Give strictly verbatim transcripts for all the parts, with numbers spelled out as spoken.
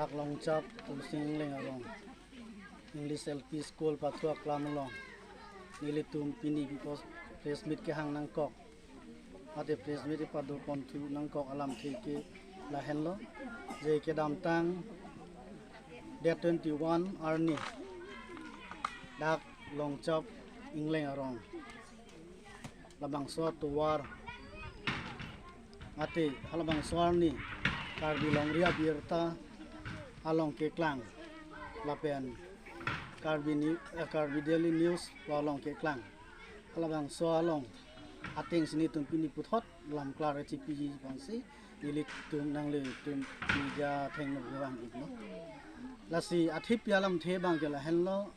Dak Longchap Tulsi Ingleng arong English L P School pathu aklam along nelitum pini bipos press meet kehang nangkok. Ate press meet ipado ponthu nangkok alamthe ke lahenlo. Je kedamtang date twenty-one arni dak Longchap Ingleng arong labangso atovar ate halabangso arni Karbi Longri Abirta along keklang lapen Karbi Ni-, eh, Karbi Daily News along keklang. Halabangso along ateng si nelitum pini puthot lamklar chipiji aphansi nelitum nanglitum media athengno vang iklo. Lasi athe pi alamthe abang ke lahenlo.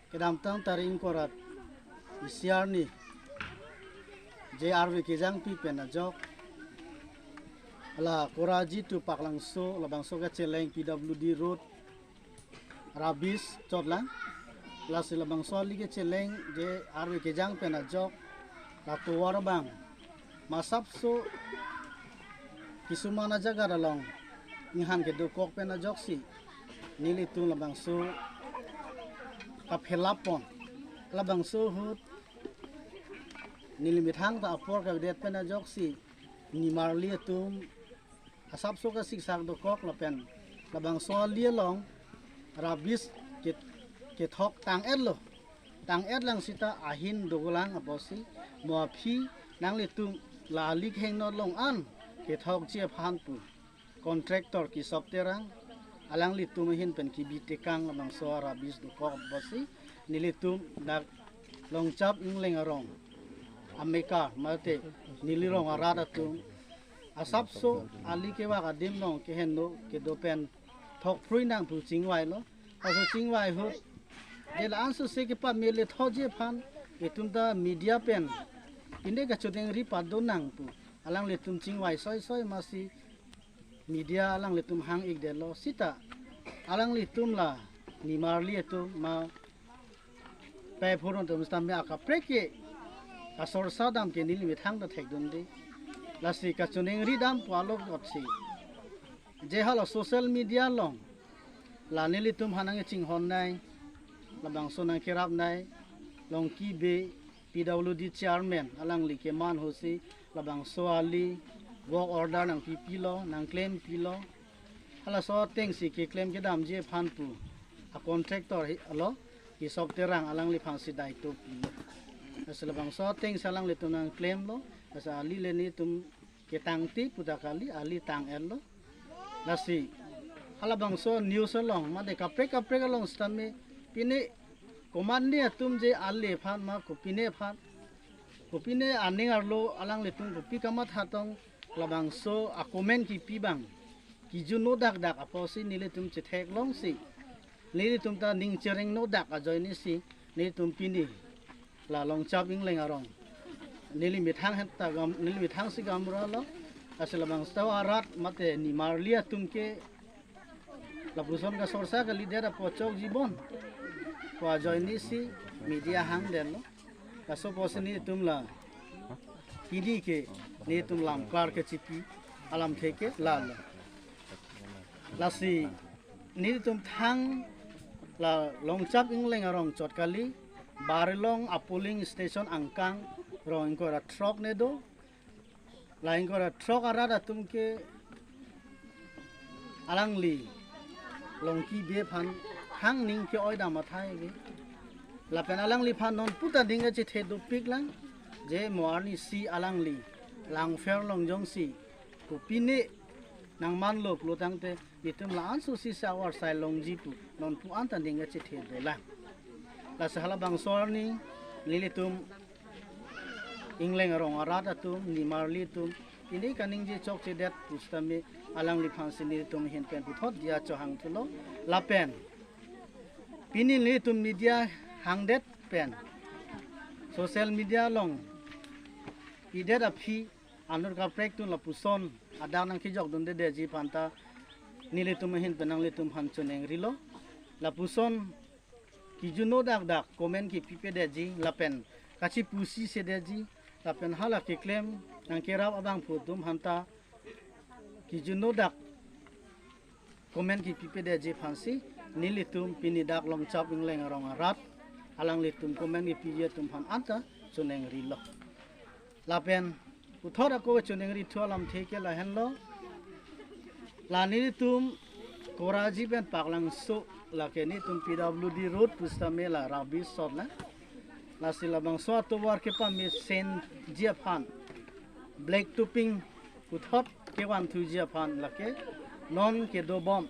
Kedamtang tarik ingkoi ra isi arni je arve kejangpi pen ajok la Koraji to Paklangso labangso kacheleng P W D road rubbish chotlang. Lasi labangso ali kacheleng je arve kejang pen ajok la tovar abang ma asapso kisuman ajaga along inghan kedokok pen ajoksi nelitum labangso kaphelap pon. Labangso ahut neli methang ta apor kavedet pen ajoksi nimarli atum asapso kasiksak dokok lapen labangso ali along rubbish ke-, kethok tang-etlo. Tang-etlang seta ahin dolang apotsi mo aphi nanglitum la ali kehingno along an kethokji aphan pu contractor Kisop Terang alanglitum ahin pen kebi tekang labangso rubbish dokok apotsi nelitum dak Longchap Ingleng arong amekar mate neli rong arat atum asapso ali kevak adim along keheno kedo pen thokphrui nang pu chingvailo. Laso chingvai ahut je la-an sose kepamele thokji aphan itum ta media pen pine kachoningri pado nang pu alanglitum chingvai soi soi masi media alanglitum hang-ikdetlo seta alanglitum la nimarli atum ma pei phurun atum seta me akaprek ke kasorsa dam ke neli methang ta thekdunde. Lasi kachoningri dam pu along otsi je hala social media along la nelitum aphan nangchinghon nai, labangso nangkerap nai, Longki Bey P W D chairman alangli keman ahutsi labangso ali work order nangpipilo, nangklempilo. Halaso ateng si keklem kedamji aphan pu a contractor hi alo Kisop Terang alangliphan si daito pilo. Lasi labangso ateng si alanglitum nangklemlo, lasi ali le nelitum ketangte pu ta kali, ali tang-etlo. Lasi halabangso news along mate kaprek kaprek along sitame pine komatne atum je ali aphan ma kopine aphan, kopine aning arlo alanglitum kopi kamatha tong labangso a comment kipi abang kijun-o dakdak apotsi nelitum chetheklongsi nelitum ta ning chereng-no dak ajoinesi nelitum pini la Longchap Ingleng arong neli methang hen ta gam, neli methang si gamralo. Lasi labangso arat mate nimarli atum ke lapuson kasorsa kalidet apot chokji bon pu ajoinesi media hangdetlo. Laso apotsi nelitum la pini ke nelitum lamklar kechipi alamthe ke lalo. Lasi nelitum thang la Longchap Ingleng arong chot kali, Barilong a polling station angkang rong ingkoi ra throk ne do. La ingkoi ra throk arat atum ke alangli Longki Bey aphan hang ning ke-oi dam athai ave. Lapen alangliphan nonpu ta ning kachethe dopiklang je mo arnisi alangli Langpher along jongsi kopine nangmanlo pulo tangte itum la-an sose si awar sai longji pu nonpu an ta ning kachethe dolang. Lasi halabangso arni nelitum Ingleng arong arat atum nimarli atum pine kaningje chokchedet pu sitame alangliphan si nelitum ahin pen puthot diya chohangthulo. Lapen pini nelitum media hangdet pen social media along pidet aphi anur kaprek atum lapuson adak nangkejok dundedetji aphan ta nelitum ahin pen nanglitum aphan choningrilo. Lapuson kijun-o dakdak comment kipipedetji lapen kachipusi sedetji lapen hala keklem nangkerap abangphu atum aphan ta kijun-o dak comment kipipedetji aphansi nelitum pini dak Longchap Ingleng arong arat alanglitum comment kipiji atum aphan anta choningrilo. Lapen puthot ako choningrithu alamthe ke lahenlo. La nelitum Koraji pen Paklangso lake nelitum P W D road pusitame la rubbish sot na. Lasi labangso atovar kepamesenji aphan black topping puthot kevanthuji aphan lake non kedobom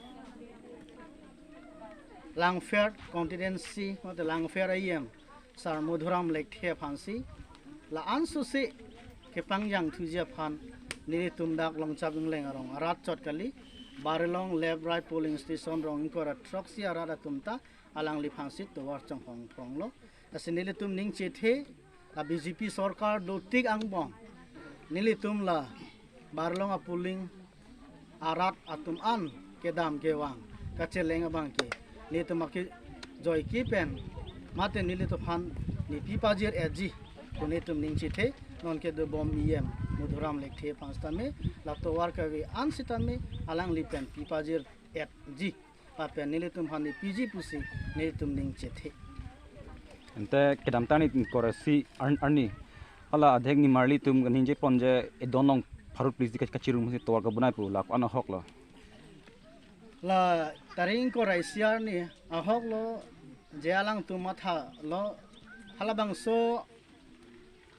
Langpher constituency mate Langpher E M Sar Madhuram Lekthe aphansi la-an sose kepangjangthuji aphan nelitum dak Longchap Ingleng arong arat chot kali, Barlong left right polling station rong ingkoi ra throksi arat atum ta alangliphansi tovar chonghongphonglo. Lasi nelitum ning chethe, la B J P sorkar dotik angbong nelitum la Barlong a-polling arat atum an kedam kevang kacheleng abang ke nelitum akejoike pen mate nelitum aphan ne pipajir-etji pu nelitum ning chethe. Non kedobom E M Madhuram Lekthe aphan sitame la tovar kave an sitame alangli pen pipajir-etji lapen nelitum aphan ne piji pusi nelitum ning chethe. Ante kedamtang ni Koraji ar-, arni hala adhek nimarlitum kaningje ponje edon along pharo please di kachirum si tovar kabonai pu la ko-an ahoklo? La tarik ingkoi ra isi arni ahoklo, je alangtum mathalo halabangso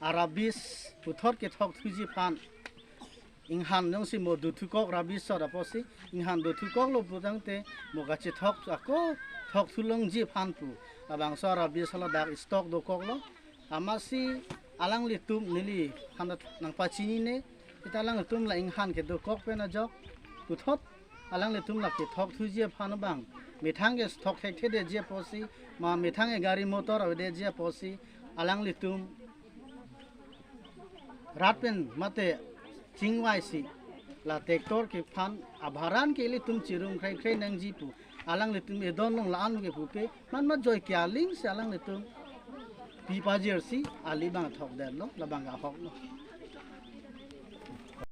a-rubbish puthot kethokthuji aphan inghan jongsi mo dothukok rubbish sot apotsi inghan dothukoklo putangte mo kachethok ako thokthulongji aphan pu labangso a-rubbish hala dak stock dokoklo. Amatsi alanglitum neliphan nangpachinine, seta alanglitum la inghan kedokok pen ajok puthot alanglitum la kethokthuji aphan abang methang kethok thekthedetji apotsi ma methang ke gari motor avedetji apotsi alanglitum rat pen mate chingvaisi la tractor kephan abharan ke ilitum chirum khrekhre nangji pu alanglitum edon along la-an ke pupe man majoike alingsi alanglitum pipajirsi ali abang thokdetlo, labang ahoklo.